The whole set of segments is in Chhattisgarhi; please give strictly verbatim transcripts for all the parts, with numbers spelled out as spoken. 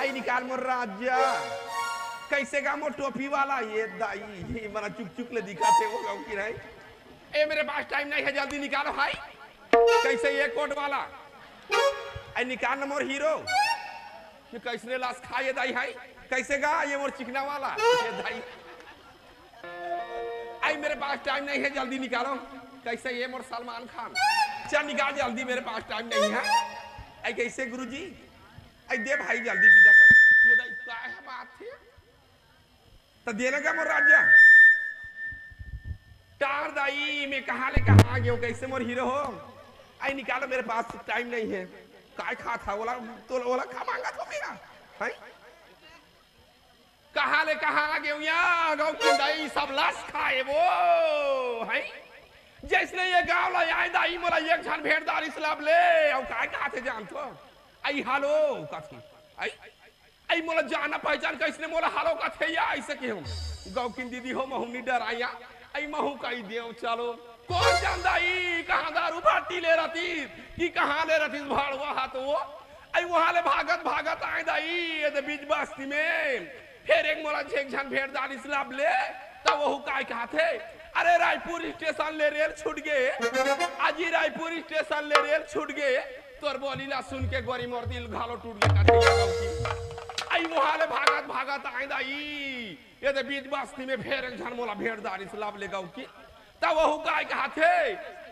ए, निकाल मोर राजा। कइसे गा मोर टोपी वाला? ए दाई, ए मोला चुक चुक ले दिखत हे वो गौकी नहीं। ए, मेरे पास टाइम नहीं है, जल्दी निकालो भाई। कइसे ए कोट वाला? ए, निकाल ना मोर हीरो। ये कइसने लास खाए दाई है? कइसे गा ए मोर चिकना वाला? ए दाई। आई, मेरे पास टाइम नहीं है, जल्दी निकालो। कइसे ए मोर सलमान खान? चल निकाल जल्दी, मेरे पास टाइम नहीं है। आई, कइसे गुरुजी? आई, दे भाई जल्दी विदा कर। ए दाई, काय हे बात हे? त देना का मोर राजा? टार दाई, मैं कहाँ ले कहाँ आ गेंव? कइसे मोर हीरो हो? आई, निकालो, मेरे पास टाइम नहीं है। काय खात हा? ओला, तो ओला का मांगत हो मेरा? हैं? कहाँ ले कहाँ आ गेंव या? गौकिन दाई, सब लास खाए वो, हैं? जइसने ए गाँव ला आए दाई, मोला एक झन भेंट डारिस लब ले, अउ काय कहाथे जानथो? आई, हेलो कथे। आई, आई, मोला जाना पहचान कइसने मोला हेलो कथे या, अइसे केहेंव। गौकिन दीदी हो, महूँ नी डराय या। आई, महूँ कहि देंव, चलो। कोन जान दाई, कहाँ दारू बाटी ले रतिस, कि कहाँ ले रतिस भाड़वा हा तो वो। आई, उहाँ ले भागत भागत आए दाई, एदे बीच बस्ती में। फेर एक मोला एक झन भेंट डारिस लब ले, त वहू काय कहाथे, अरे रायपुर स्टेशन ले रेल छूट गे, अजी रायपुर स्टेशन ले रेल छूट गे, तोर बोली ला सुन के गोरी मोर दिल घलो टूट गे कथे या गौकी। आई, उहाँ ले भागत भागत आए दाई, एदे बीच बस्ती में फेर एक झन मोला भेंट डारिस लब ले गौकी। त वहू काय कहाथे,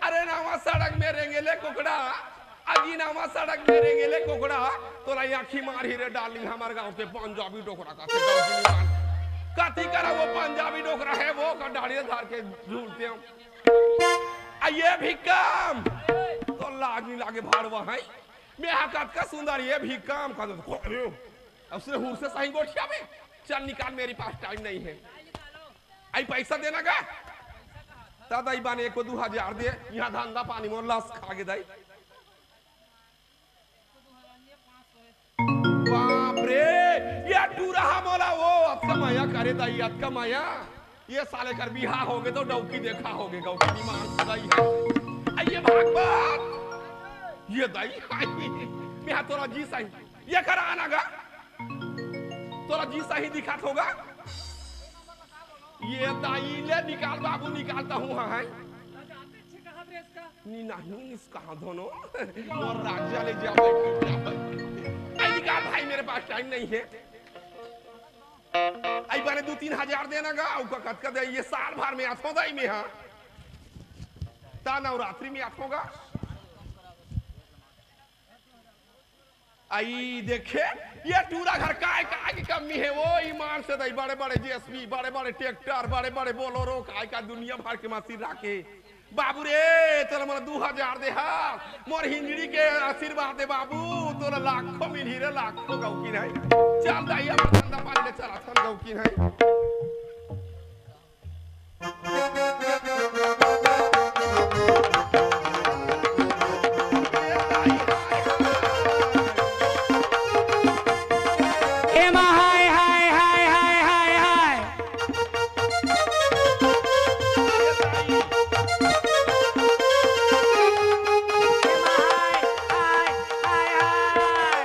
अरे नवा सड़क में रेंगेले कुकड़ा, अजी नवा सड़क में रेंगेले कुकड़ा, तोला आँखी मारही रे डार्लिंग, हमर गाँव के पंजाबी डोकरा कथे गौकी निमान। कथी करा वो पंजाबी डोकरा हे, वो का डाढ़ी धर के झूलते हो। आ ए भी काम, तो लाज नहीं लागे भाड़वा है। मैं हा कतका सुंदर, ए भी काम कर दे। अब सिर्फ हुर से सही गोठिया में, चल निकाल, मेरे पास टाइम नहीं है। आई, पैसा देना गा? त दाई बने एको दू हजार दे, इहाँ धंधा पानी मोर लास खा गे दाई। बाप रे, ए टूरा हा मोला वो अतका मया करे दाई, अतका मया। ए साले कर बिहा होगे त डौकी देखा होगे, गौकी निमान से दाई हे। आई, ए भागवत, ए दाई, आई, मैं हा तोला जी सही, ए करा आना गा? तोला जी सही दिखात होगा? ए दाई ले निकाल बाबू, निकाल त हूँ, हाँ, हाँ। नी, नहीं, निस कहाँ दोनों? मोर राजा ले जा भाई, जा भाई। आई निकाल भाई, मेरे पास टाइम नहीं है। आई बने दू तीन हजार देना गा, अउ का कतका दे, ए साल भर में आथों दाई में, हाँ। त नवरात्रि में आथों गा। आई देखे, ए टूरा घर काय, काय के कमी हे वो? ईमान से दाई, बड़े-बड़े जेसीबी, बड़े-बड़े ट्रैक्टर, बड़े-बड़े बोलेरो, काय का दुनिया भर के मशीन राखे। बाबू रे, तोला मोला दू हजार दे हा, मोर हिंजड़ी के आशीर्वाद दे बाबू, तोला लाखों मिलही रे, लाखों गौकी नहीं। चल दाई, अब धंधा पानी ले चला, चल गौकी नहीं। एमा हाय, हाय, हाय, हाय, हाय, हाय। एमा हाय, हाय, हाय, हाय।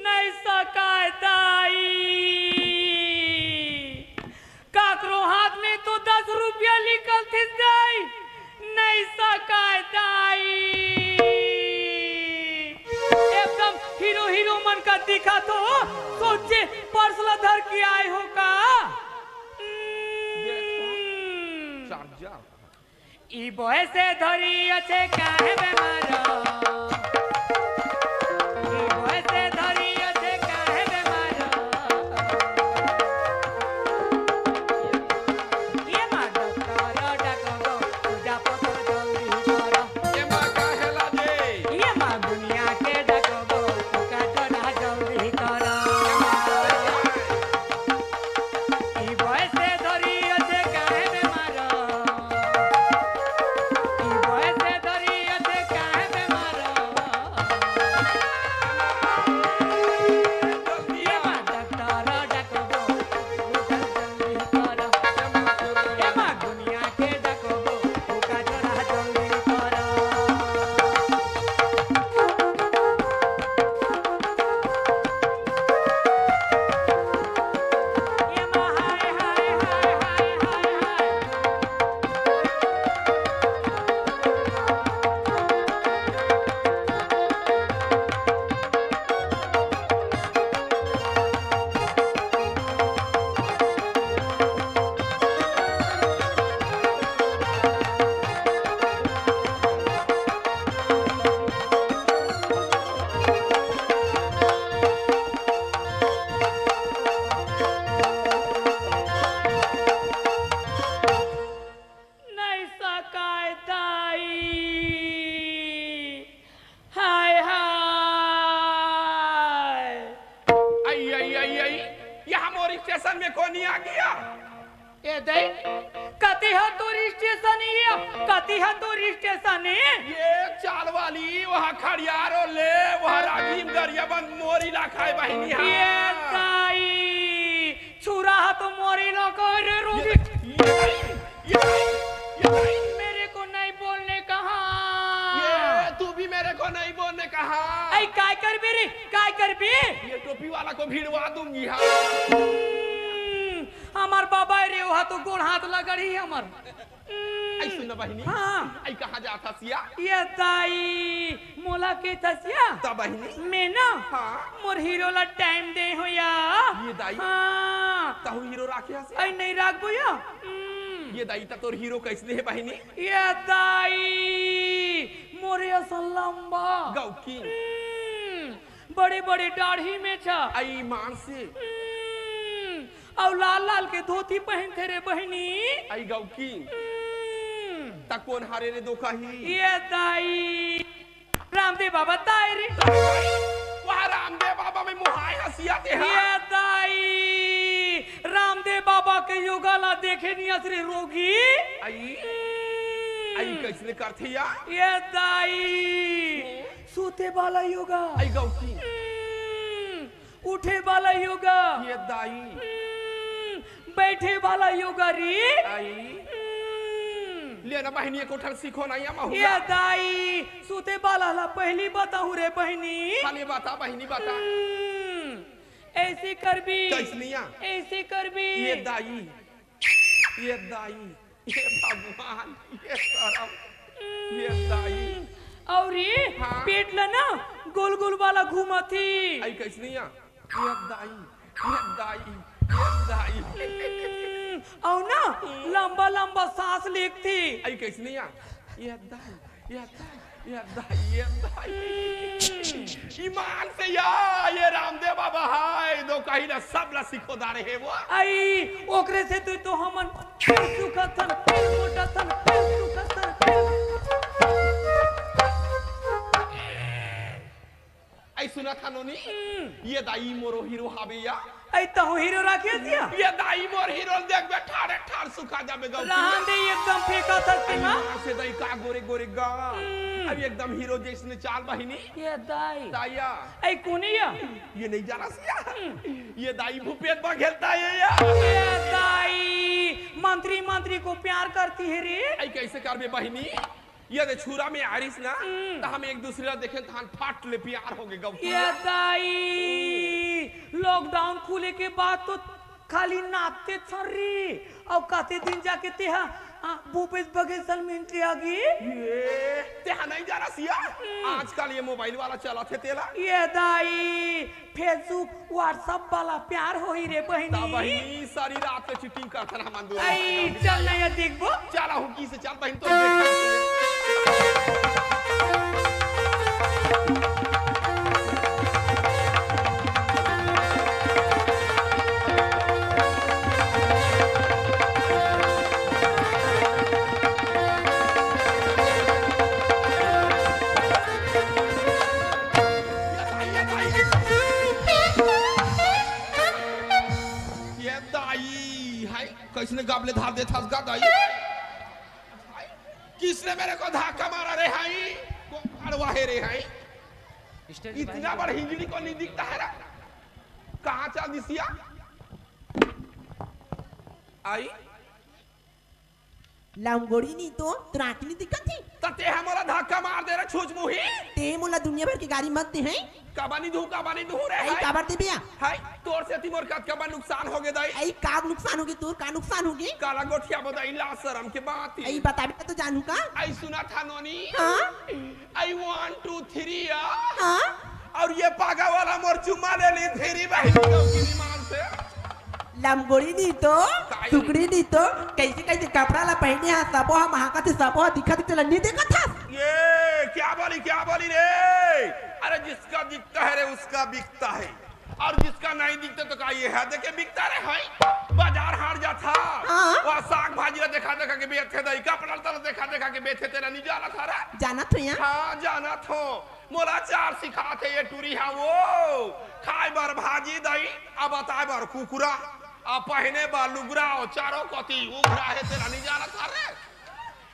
नहीं सकाय दाई, काकरो हाथ में तो दस रुपया निकलथे दाई, नहीं सकाय दाई। एकदम हीरो हीरो मन का दिखा तो, सोचे पर्स ला धर के आए हो का? देखो, हम्म। चार्जर। ई बयसे धरि अछे काहे बेमार? ई बयसे धरि अछे काहे बेमार? ए माँ डॉक्टर डाकबो, पूजा पत्र जल्दी कर। ए माँ काहे लाजे? ए माँ दुनिया के डाकबो, पूजा पत्र जल्दी कर। ई बयसे धरि अछे काहे बेमार? ई बयसे धरि अछे काहे बेमार? ए दई, कति ह तोर स्टेशन ये? कति ह तोर स्टेशन ये? ये चाल वाली, वहाँ खड़ियारो ले, वहाँ राजीव गरियाबंद मोरी ला खाए बहिनी हा। ये दाई, छुरा ह तो मोरी ला खाए रे ये रोगी। दाई, ये दाई, ये दाई, ये दाई। मेरे को नहीं बोलने कहा। ये तू भी मेरे को नहीं बोलने कहा। ऐ काय करबे रे, काय करबे? ये टोपी वाला को भिड़वा दूंगी हा। हम्म, हमर बाबा रे, ओहा तो गोड़ हाथ लगड़ही हमर। हम्म, ऐ सुन ना बहिनी। हाँ। ऐ कहाँ जात हस या? ये दाई, मोला के थस या? त बहिनी। मैं ना, हाँ। मोर हीरो ला टाइम दे हो या। ये दाई। हाँ। तहु हीरो राखे हस या? ऐ नहीं राखबो या। हम्म। ये दाई, त तोर हीरो कैसने हे बहिनी? ये दाई, मोरे असन लंबा। गौकी। हम्म, बड़े-बड़े दाढ़ी मेछा। अई मांग से। हम्म, अउ लाल-लाल के धोती पहिनथे रे बहिनी। अई गौकी। हम्म। त कोन हरे रे दोकही? ये दाई, रामदेव बाबा ताय रे। वाह, रामदेव बाबा में मुहाय हसिया ते हा। ये दाई, रामदेव बाबा के योगा ला देखे नियस रे रोगी। अई, हम्म। अई कैसने करथे या? ये दाई, हम्म। सूते वाला योगा। अई गौकी। हम्म, उठे वाला योगा। ये दाई। हम्म, बैठे वाला योगा रे। अई। हम्म। ले ना बहिनी, एको ठन सीखो ना या महू ये ला। दाई, सूते वाला ला पहली बताहूँ रे बहिनी। हाँ, ले बता बहिनी, बता। हम्म, ऐसे करबी। कैसने या? ऐसे करबी। ये दाई, ये दाई। हे भगवान, ये सरम, ये दाई। अउ रे, हाँ। पेट ल ना गोल गोल वाला घुमाथे। अई कैसने या? ये दाई, ये दाई, ये दाई। हम्म, अउ ना लंबा लंबा सांस लेथे। अई कैसने या? ये दाई, ये दाई, ये दाई, ये दाई। हम्म। ईमान से या, ये रामदेव बाबा हे, दोकही ला सब ला सिखो डारे हे वो। अई, ओकरे सेती तो हमन फिर सुखत हन, फिर मोटत हन, फिर सुखत हन, फिर। अई सुनत हा नोनी? हम्म। ये दाई मोरो हीरो हावे या। अई तहु हीरो राखे हस या? ये दाई मोर हीरो ल देखबे, ठाड़े ठाड़ सुखा जाबे गौकी। रहन दे, एकदम फेंकत हस ते ना। अई मांग से दाई का गोरे गोरे गाल। हम्म। अउ एकदम हीरो जैसने चाल बहिनी। ये दाई। दाई या। अई कोन या? ये नहीं जानस या। हम्म। ये दाई भूपेश बघेल दाई या। ये दाई, मंत्री मंत्री को प्यार करती है रे। अई कैसे करबे बहिनी? ये दे छुरा में आरिस ना, हम्म। त हम एक दूसरे ला देखेन तहन फट ले प्यार होगे गौकी। ये दाई, lockdown खुले के बाद तो खाली नाचते थर्री, अउ कते दिन जाके तेहा, आ, भूपेश बघेल सन मिलते आगी। ये, तेहा नहीं जानस या? हम्म। आजकल ये mobile वाला चलत हे तेला। ये दाई, Facebook, WhatsApp वाला प्यार होही रे बहिनी। त बहिनी, सारी रात के चीटिंग करथन हमन दोनों। अई, चल ना या देखबो। चल, हुकी से चल बहिन, तो देखथन। ये दाई, हाय, कैसने गबले धर देथस गा दाई? हाय, किसने मेरे को धक्का मारा रे हाय? कौन खड़वा है रे हाय? इतना बड़ा हिंजड़ी को नहीं दिखता है रे? कहाँ चल दिस या? आई? लंगोड़ी नी तो, तोर आँखी नी दिखत हे? त तेहा मोला धक्का मार दे रे, छुच मुही। ते मोला दुनिया भर के गारी मत दे, हैं? काबर नी दूँ, काबर नी दूँ रे, अई, हाय। काबर देबे या? हाय, तोर सेती मोर कतका बड़ नुकसान होगे दाई। अई, का नुकसान होगे तोर? का नुकसान होगे? काला गोठियाबो दाई, लाज सरम के बात हे। अई, बताबे त जानहूँ का? अई, सुनत हा नोनी? हाँ? अई, one, two, three या। हाँ? अउ ये पागा वाला मोर चुम्मा ले ली, फिरी बहिनी गौकी ईमान से। लंगोड़ी नी तो, काई? सुकड़ी नी तो, कैसे कैसे कपड़ा ला पहिने हा, सबो हा महकत हे, सबो हा दिखत हे, तेला नी देखत हस? ये क्या बोली, क्या बोली रे? अरे जिसका दिखता है रे, उसका बिकता है, अउ जिसका नहीं दिखता तो का ये हा देखे बिकता रे, हैं? बाजार हाट जाथा, हाँ। वहाँ साग भाजी ला देखा देखा के बेचथे दाई, कपड़ा ला देखा देखा के बेचथे, तेला नी जानत हा रे? जानत हों या? हाँ, जानत हों। मोला चार सिखाथे ये टूरी हा वो, खाय बर भाजी दाई, अउ बताय बर कुकुरा। आ पहिने बा लुगरा, ओ चारों कोती उघरा हे, तेला नी जानत हस रे?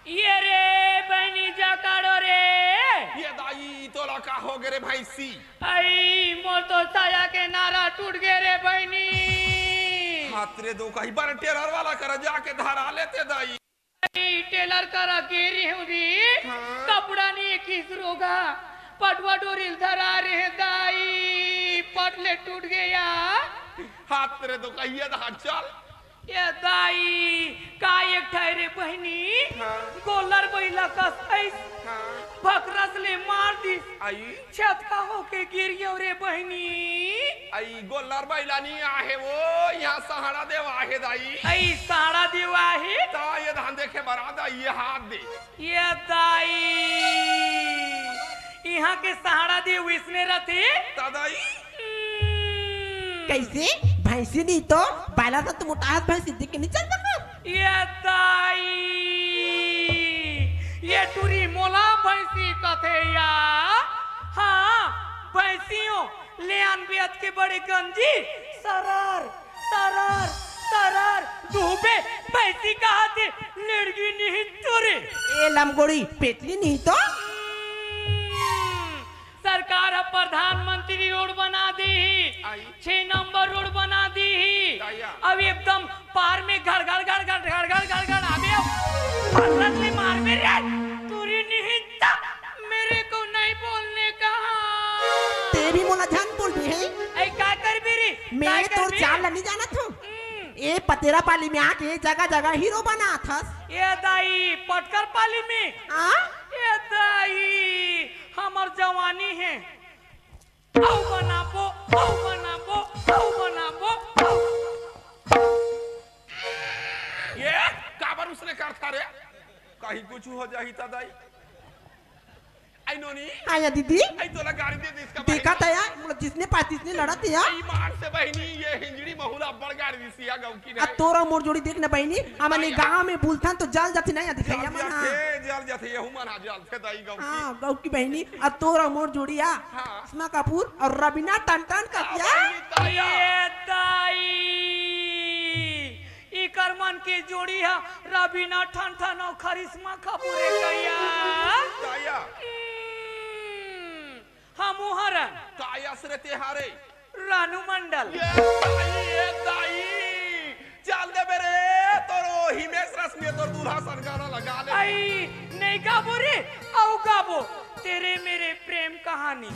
ये रे बहिनी जकड़ो रे। ये दाई, तोला का हो गे रे भैंसी? अई, मोर तो साया के नारा टूट गे रे बहिनी। हाथ रे दो कहीं बार टेलर वाला करा जाके धरा लेते दाई। टेलर करा गे रेहेंव रे, हाँ। कपड़ा नी किस रोगा, पटवा डोरी ल धरा रेहे दाई, पट ले टूट गे या। हाथ रे दो कहिया दा चल। ए दाई, का एक ठा रे बहिनी, हाँ। गोल्लर बइला कस अइस, हाँ। भकरस ले मार दिस। अई। छतका होके गिर गेंव रे बहिनी। अई गोल्लर बइला नी आहे वो, इहाँ सहाड़ा देवा आहे दाई। अई सहाड़ा देवा आहे? त ये धान देखे बर आ दाई, ये हाथ दे। ये दाई, इहाँ के सहाड़ा देव इसने रथे? त दाई? हम्म। कइसे? भैंसी नी तो, बइला सा तो मोटा हाथ भैंसी देख के नी चल सकस। ये दाई, ये टूरी मोला भैंसी कथे या? हाँ, भैंसियों, ले आन बेत के बड़े गंजी, सरर, सरर, सरर, दुहबे, भैंसी कहाथे, लेड़गी नहीं टूरी। ए लमगोड़ी, पेटली नहीं तो? हम्म, सरकार अब प्रधानमंत्री रोड बना दीही, आई। छह नंबर रोड बना दीही। आया। अब एकदम पार में घड़ घड़ घड़ घड़ घड़ घड़ घड़ घड़ आबे। भारत ले मार मेरे, टूरी निहिता, मेरे को नहीं बोलने कहा। ते भी मोला झन बोलबे हे। ऐ का करबे रे? मैं का तोर करबे? चाल ल नहीं जानत हूँ। हम्म। ए पतेरा पाली में आके जगह जगह हीरो बनात हस। ए दाई, पटकर पाली में। हाँ? ए दाई, हमर जवानी हे। अउ बनाबो, अउ बनाबो, अउ बनाबो, अउ। ये काबर उसने करथा रे? कहीं कुछ हो जाही त दाई। आई नोनी। आया दीदी। आई तोला गाड़ी दे दिस का देखा बहिनी? त या, मोला जिसने पास तिसने लड़त या। आई मार से बहिनी, ये हिंजड़ी महुला बड़ गाड़ी दिस या गौकी ने। आ तोर अउ मोर जोड़ी देख ना बहिनी, हमन ये गाँव में बुलथन तो जल जाथे ना या दिखइया जल मन हा। जाथे, जल जाथे, ये हुमन हा जल थे दाई गौकी। हाँ, गौकी बहिनी, आ तोर अउ मोर जोड़ी आ। हाँ। करिश्मा कपूर अउ रवीना टंडन का आ, या। बहिनी, ताया। ये दाई, इकर मन के जोड़ी हा रवीना टंडन अउ करिश्मा कपूर रे कहिया। ताया। हम्म, हमू हरन। ताया से रे तेहारे। रानू मंडल। ये दाई, ये दाई। चल देबे रे, तोरो हिमेश रेशमिया तोर दूल्हा सन गाना लगा ले। आई, नहीं गाबो रे, अउ गाबो, तेरे मेरे प्रेम कहानी।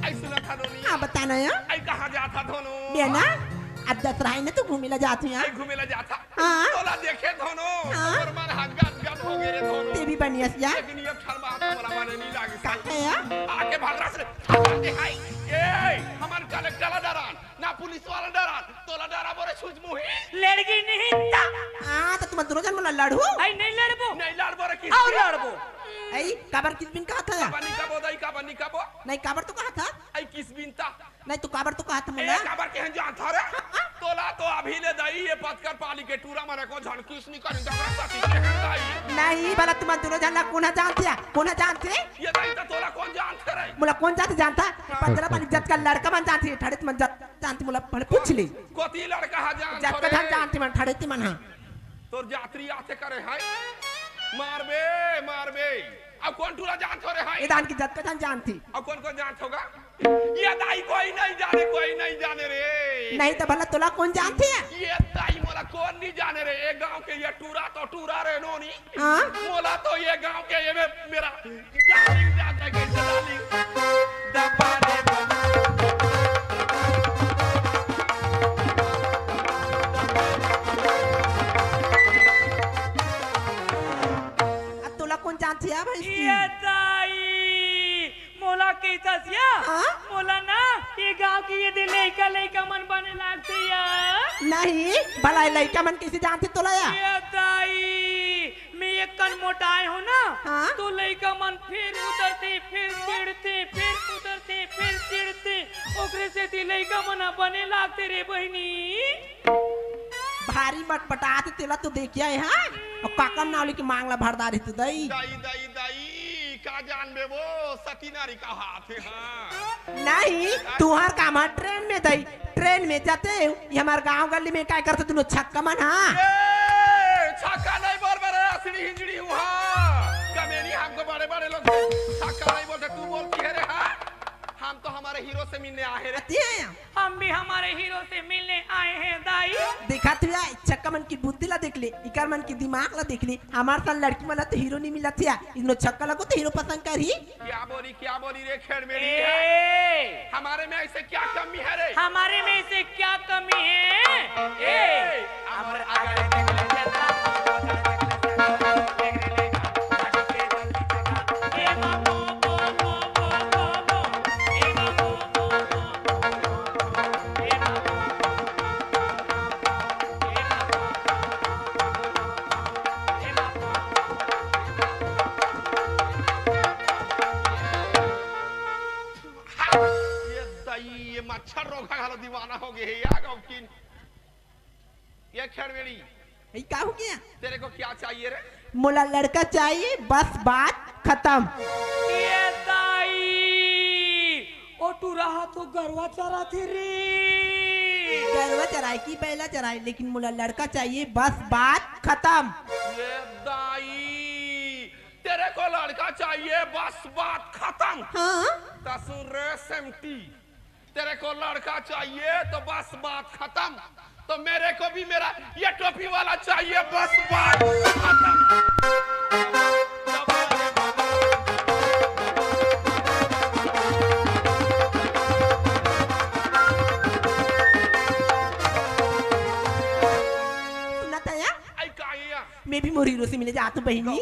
आई सुना था नोनी। हाँ, बता ना या। आई कहाँ जाथा धोनो? बियाना, अब दसरा हे ना तो घूमे ला जाथन या। आई घूमे ला जाथा। हाँ। तोला देखे धोनो, हाँ। हमर मन हा गद गद हो गे रे धोनो। ते भी बनियस या। लेकिन ये ठन बात मोला बने नहीं लागिस। का हे या? आके भगरस रे। ए, हमन कलेक्टर ला डरान, ना पुलिस वाला डरान, तोला डराबो रे छुच मुही। लेड़गी नहीं ता। हाँ, त तुमन दूनों झन मोला लड़हू? आई नहीं लड़बो। नहीं लड़बो रे किस अउ दिन? लड़बो। आई, काबर किस दिन कहा था? काबर नहीं कबो दाई, काबर नहीं कबो? नहीं, काबर तो कहा था? आई किस दिन ता? नहीं, तू काबर तो कहा था ए, मोला? काबर के हन जानथा रे? हाँ, हाँ। तोला तो अभी ले दाई, ये पतकर पाली के टूरा मन एको झन किस नहीं करी, जबरदस्ती के हन दाई। नहीं, भला तुमन दूनों झन ला कोन जानथे? कोन जानथे? ये दाई तो तोला कोन जानथे रे? मोला कोन जानथे जानथा? हाँ। पतरा पाली जतका लड़का मन जानथे, ठड़े तुमन जत जानथे मोला भले पूछ ले। कोती लड़का हा जान जतका थोरे। झन जानथे मन, ठड़े तुमन हा। तोर जातरी आथे करे है। मारबे, मारबे। अब कोन टूरा जानथो रे है? ए दाई के जतका झन जानथे। अब कोन कोन जानथो गा? ये दाई कोई नहीं जाने, कोई नहीं जाने रे। नहीं त भला तोला कोन जानथे? ये दाई मोला कोन नहीं जाने रे। ए गांव के ये टूरा तो टूरा रे नोनी। हाँ? मोला तो ये गांव के ये मे-, मेरा डार्लिंग जानता है, कैसे डार्लिंग? दबा दे दबा। अब तोला कोन जानथे या भैंसी? ये दाई, मोला कहिथस या? हाँ? मोला ना, ये गांव के ये दे लइका, लइका मन बने लागथे या? नहीं, भला ये लइका मन कइसे जानथे तोला या? ये दाई, मैं एक कन मोटाए हूँ ना, हाँ? तो लइका मन फिर उतरथे, फिर चिढ़थे, फिर उतरथे, फिर चिढ़थे, ओकरे सेती लइका मन ह बने लागथे रे बहिनी। भारी मटपटात तेला तो देखिया हे, हाँ? अउ काकर नाव लेके मांग ला भर डारे तू दई। दाई, दाई, दाई, का जानबे वो सती नारी का हाथ है, हाँ। नहीं, तुहर काम ह ट्रेन में दई, ट्रेन में जाते, ये हमर गांव गली में काय करते दुनों छक्का मन, हाँ। ए, छक्का नहीं बोल बे रे, असड़ी हिंजड़ी हुआ। कमेनी हमको बड़े बड़े लोग छक्का नहीं बोलते, तू बोलती है रे, हाँ? हम तो हमारे हीरो से मिलने आए हैं रे। अति है। हम भी हमारे हीरो से मिलने आए हैं दाई। देखा तू या, छक्का मन की बुद्धि ला देख ले, इकर मन की दिमाग ला देख ले। हमार सन लड़की मन ला तो हीरो नहीं मिलत हे, इनो छक्का ला को तो हीरो पसंद करही। क्या बोली, क्या बोली रे खेड़मेड़ी? ए! हमारे में ऐसे क्या कमी है रे? हमारे में ऐसे क्या कमी है? ए! ए! अमर अगर देख ले जल्ला, अगर देख ले जल्ला, देख ले जल्ला, ए बाबू, बो, बो, बो, बो, बो, ए बाबू, बो, बो, बो, बो, ए बाबू, बो, बो, बो, ए बाबू, बो, बो, बो, ए बाबू, बो, बो, बो, हाँ, ये दई, ये मच्छर रोगा घलो दीवाना हो गए हे, या गौकिन। ये खेड़मेड़ी। ए, का हो गया? तेरे को क्या चाहिए रे? मोला लड़का चाहिए, बस बात खतम। ये दाई, ओ टुरा हा तो गरवा चराथे रे। गरवा चराए कि बैला चराए, लेकिन मोला लड़का चाहिए, बस बात खतम। ये दाई, तेरे को लड़का चाहिए, बस बात खतम। हाँ। त सुन रे सेमटी, तेरे को लड़का चाहिए तो बस बात खतम, तो मेरे को भी मेरा ये टोपी वाला चाहिए, बस बात खतम। सुनत हया? आई का ये? मैं भी मोर हीरो से मिले जात हूँ बहिनी।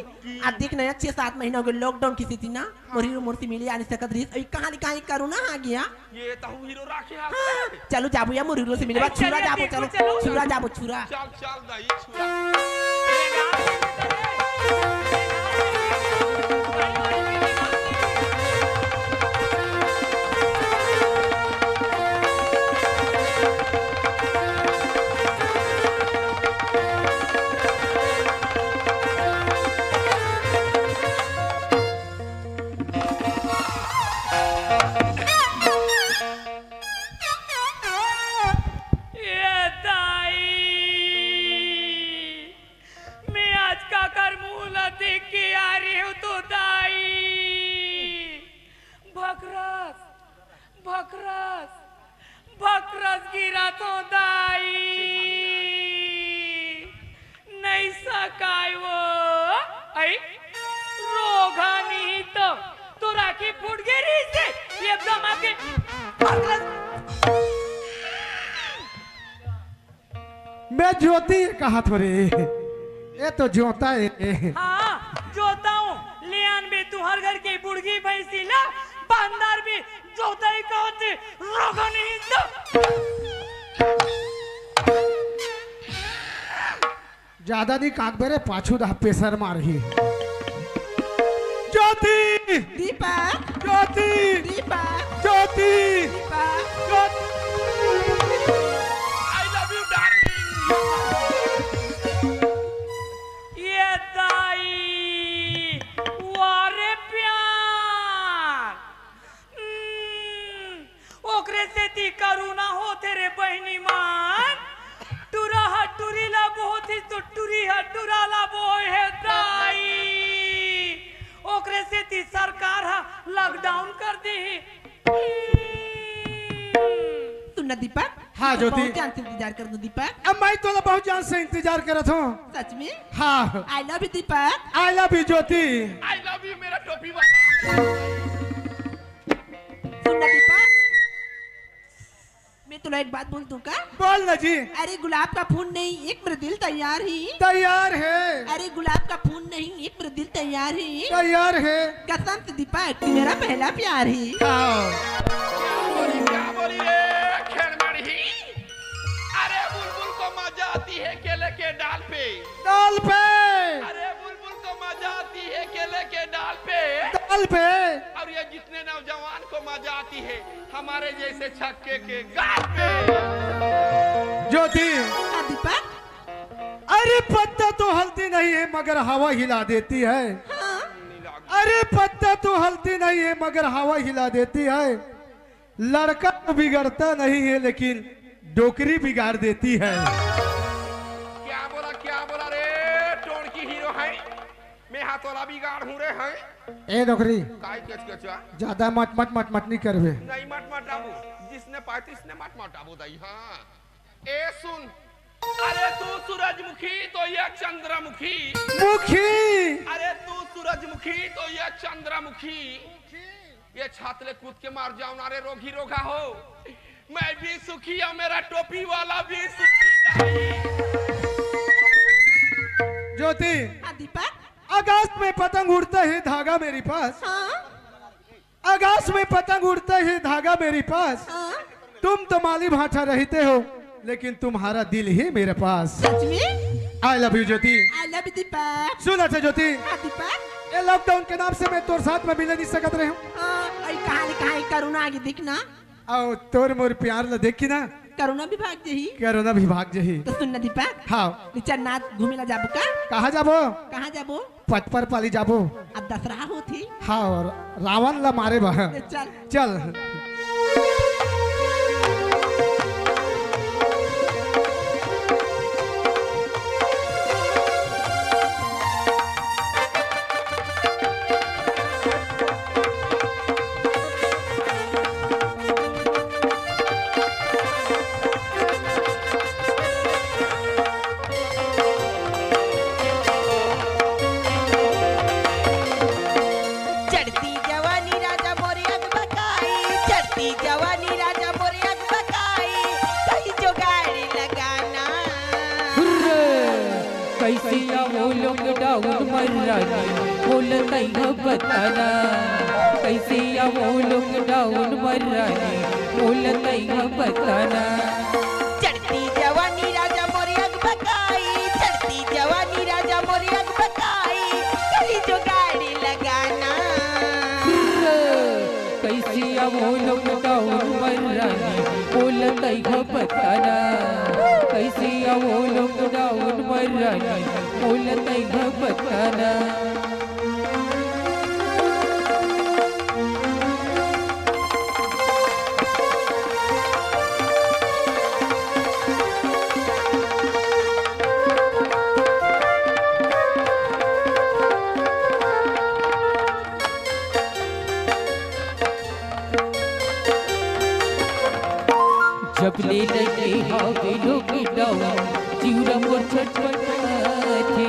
अब देख ना, छह सात महीना हो गए लॉकडाउन की स्थिति ना, मोर हीरो मोर से मिले आ नहीं सकत रहिस। अभी कहाँ ले कहाँ करूँ ना आ गया। ये तहु हीरो राखे हाथ हाँ, में। चलो जाबो या मोर हीरो से मिले, अरे छुरा चलिए, जाबो, देखो, चलो, चलो। छुरा जाबो, छुरा। चल, चल, दाई, छुरा। ए दाई, मैं आज काकर मुंह ला देख के आ रही हूँ तो दाई, भकरस, भकरस, भकरस गिरा तो दाई। नहीं सकाय वो, आई, रोगा नहीं तो, तो राखी फूट गई रही से, ये दमा के, भकरस। मैं ज्योति कहा थो रे, ये तो जोता है। हाँ, जोता हूँ, ले आन बे तुहर घर के बुढ़गी भैंसी ला, बंदर भी जोता ही कहते, रोगा नहीं तो। ज्यादा नहीं काकबे रे, पाछू दा प्रेशर मारही। Jyoti! Deepak! Jyoti! Deepak! Jyoti! Deepak! Jyoti! I love you, darling। ये दाई, वारे प्यार। हम्म, ओकरे सेती करुणा होथे रे बहिनी मन। टुरा ह टुरी ला बोहत ही तो टुरी ह टुरा ला बोहे हे दाई। ओकरे सेती सरकार ह लॉकडाउन कर दे हे। हम्म। सुन ना दीपक, हाँ, मैं तो ज्योति। बहुत जान से इंतजार करत हूँ दीपक। अब मैं तोला बहुत जान से इंतजार करत हूँ। सच में? हाँ। I love you Deepak. I love you Jyoti. I love you मेरा टोपी वाला। सुन ना दीपक, मैं तोला एक बात बोल दूं का? बोल ना जी। अरे गुलाब का फूल नहीं, एक मेरा दिल तैयार ही। तैयार है। अरे गुलाब का फूल नहीं, एक मेरा दिल तैयार ही। तैयार है। कसम से दीपक, तू मेरा पहला प्यार ही। हाँ। क्या बोली, क्या बोली रे खेड़मेड़ी? अरे बुलबुल को मजा आती है केले के डाल पे। डाल पे। अरे बुलबुल को मजा आती है केले के डाल पे। डाल पे। और ये जितने नौजवान को मजा आती है हमारे जैसे छक्के के गाल पे। ज्योति। हाँ, दीपक। अरे पत्ता तो हलती नहीं है मगर हवा हिला देती है। हाँ। अरे, पत्ता तो हलती नहीं है, मगर हवा हिला देती है। लड़का तो बिगड़ता नहीं है, लेकिन डोकरी बिगाड़ देती है। क्या बोला, क्या बोला रे, टोन की हीरो है? मैं हाथोला बिगाड़ हूँ रे, हैं? ए डोकरी, काय कचकचा? ज्यादा मट मट मट मट नहीं करबे। नहीं मट मट आबू, जिसने पाए तिसने मट मट आबू दाई, हाँ। ए सुन, अरे तू सूरजमुखी तो ये चंद्रमुखी। मुखी। अरे तू सूरजमुखी तो ये चंद्रमुखी। ये छात ले कूद के मार जाओ ना रे रोगी रोगा हो। मैं भी सुखी और मेरा टोपी वाला भी सुखी नहीं। ज्योति, हाँ दीपक। आकाश में पतंग उड़ता है, धागा मेरे पास। हाँ। आकाश में पतंग उड़ता है, धागा मेरे पास। हाँ। तुम तो माली भांठा रहते हो, लेकिन तुम्हारा दिल ही मेरे पास। सच में? I love you Jyoti. I love you Deepak. सुन अच्छा ज्योति, हाँ दीपक। ये लॉकडाउन के नाम से मैं तोर साथ में मिले नहीं सकत रहे हूँ। हाँ, अई कहाँ ले कहाँ करोना आगे देखना। अउ तोर मोर प्यार ला देख के ना करोना भी भाग जही। करोना भी भाग जही। तो सुन ना दीपक। हाँ। निचर नाथ घूमे ला जाबो का? कहाँ जाबो? कहाँ जाबो? पटपर पाली जाबो। अब दसरा होत ही। हाँ, और रावण ला मारे बा। चल। चल। चढ़ती जवानी राजा मोरे अगबकाई, चढ़ती जवानी राजा मोरे अगबकाई, कहीं जुगाड़ लगाना। हुर्रे! कैसे आवो लॉकडाउन मर्रानी, बोल तैं बताना। कैसे आवो लॉकडाउन मर्रानी, बोल तैं बताना। चढ़ती जवानी राजा मोरे अगबकाई, चढ़ती जवानी राजा मोरे अगबकाई, कहीं जुगाड़ लगाना। कैसे आवो लॉकडाउन मर्रानी, बोल तैं बताना। कैसे आवो लॉकडाउन मर्रानी, बोल तैं बताना। जब ले लगे हावे लॉकडाउन, जिउरा मोर छटपटाथे।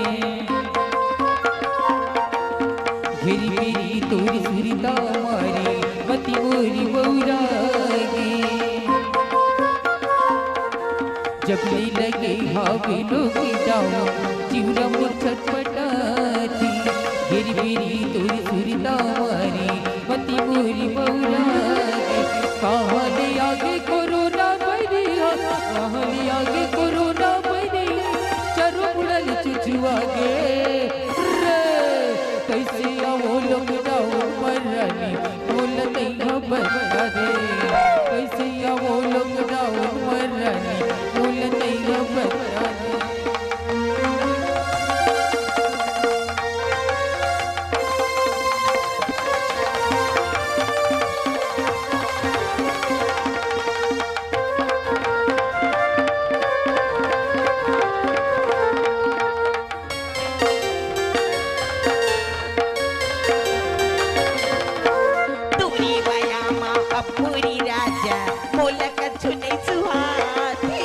घेरी बेरी तोर सुरता मारे, मति मोरी बउरागे। जब ले लगे हावे लॉकडाउन, जिउरा मोर छटपटाथे। घेरी बेरी तोर सुरता मारे, मति मोरी बउरागे। कहाँ ले आगे कोरोना बइरी हा, कहाँ ले आगे कोरोना बइरी, चारों मुड़ा ले चुचुआगे। रे, कैसे आवो लॉकडाउन मर्रानी, बोल तैं बताना रे। कैसे आवो लॉकडाउन मर्रानी, बोल तैं बताना रे। टूरी मया मा अपुरी राजा, मोला कछु नइ सुहाथे।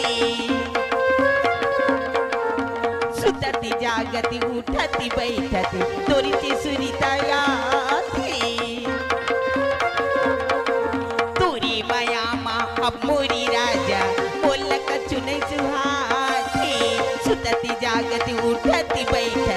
सुतती जागती उठती बैठती, तोरी से सुरता आथे। तोरी मया मा अब मोरी राजा, मोला कछु नइ सुहाथे। सुतती जागती उठती बैठती,